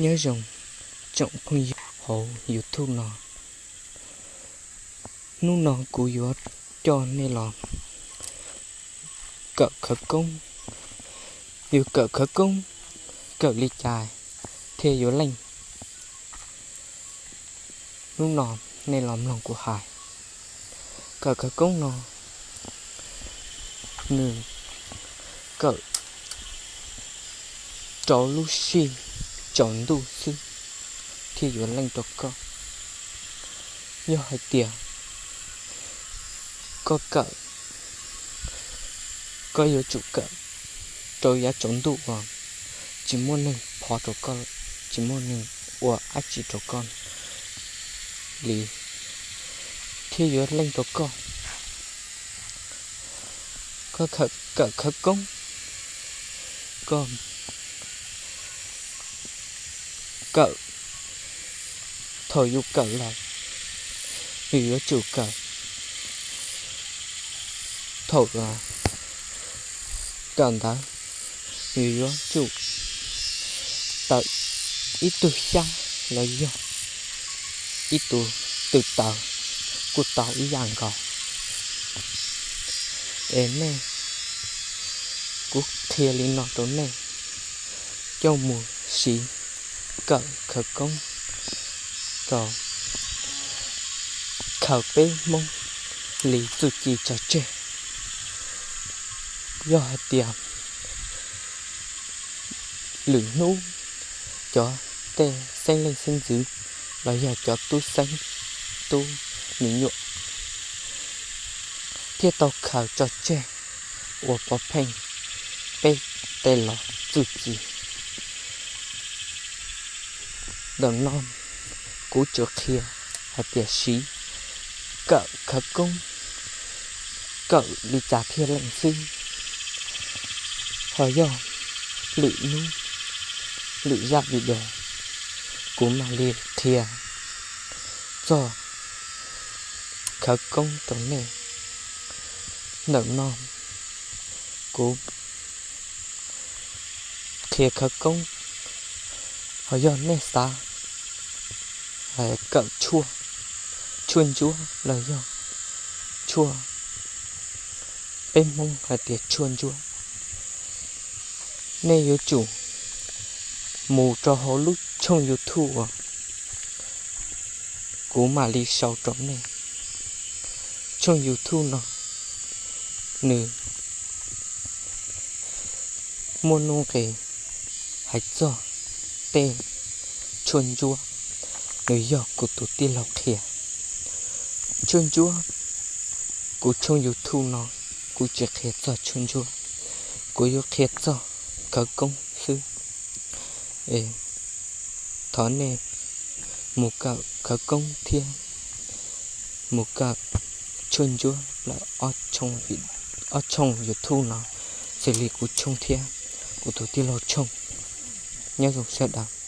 Nyob zoo tsoom phooj ywg hauv YouTube no, hnub no kuv yuav coj nej los kawm khawv koob. Yus kawm khawv koob, kawm li cas thiaj yuav leej? Hnub no nej los mloog kuv hais. Kawm khawv koob no nws kawm rau lub sij tsaus ntuj xwb thiaj yuav leej rau koj. Yog hais tias koj kawm, koj yuav tsum kawm rau yav tsaus ntuj uas tsis muaj neeg phov rau koj, tsis muaj neeg ua dab tsi rau koj li thiaj yuav leej rau koj. Koj kawm khawv koob, koj kawm, thaum yus kawm lawm, yus yuav tsum kawm. Thaum kawm ntawd, yus yuav tsum tawm ib tug xyab los yog ib tug twm taws kuj tau ib yam nkaus. Es nej, kuv qhia li no rau nej, coj mus siv kawm khawv koob rau khaws peb Hmoob li txuj ci tso tseg. Yog hais tias lwm hnub cov tej xeeb leej xeeb ntxwv los yog cov tub xeeb tub me nyuam thiaj tau khaws tso tseg ua pov pheej peb tej los txuj ci. Ntawm no kuv tsuas qhia hais tias siv kawm khawv koob, kawm li cas thiaj leej xwb. Ho yog lwm hnub, lwm zaj video, kuv mam li qhia txog khawv koob rau nej. Ntawm no kuv qhia khawv koob, ho yog nej xav kawm tshuaj, tshuaj ntsuab los yog tshuaj, peb Hmoob hais tias tshuaj ntsuab, nej yuav tsum mus rau hauv lub tshooj YouTube uas kuv mam li sau rau nej. Tshooj YouTube no nws muaj nuj nqis hais txog tej tshuaj ntsuab, nws yog kuv tus tij laug qhia. Tshuaj ntsuab, kuv tshooj YouTube no kuv tsis qhia txog tshuaj ntsuab, kuv yuav qhia txog khawv koob xwb. Thov nej mus kawm khawv koob thiab mus kawm tshuaj ntsuab lawm ob tshooj YouTube no, xws li kuv tshooj thiab kuv tus tij laug tshooj. Nyob zoo sawv daws.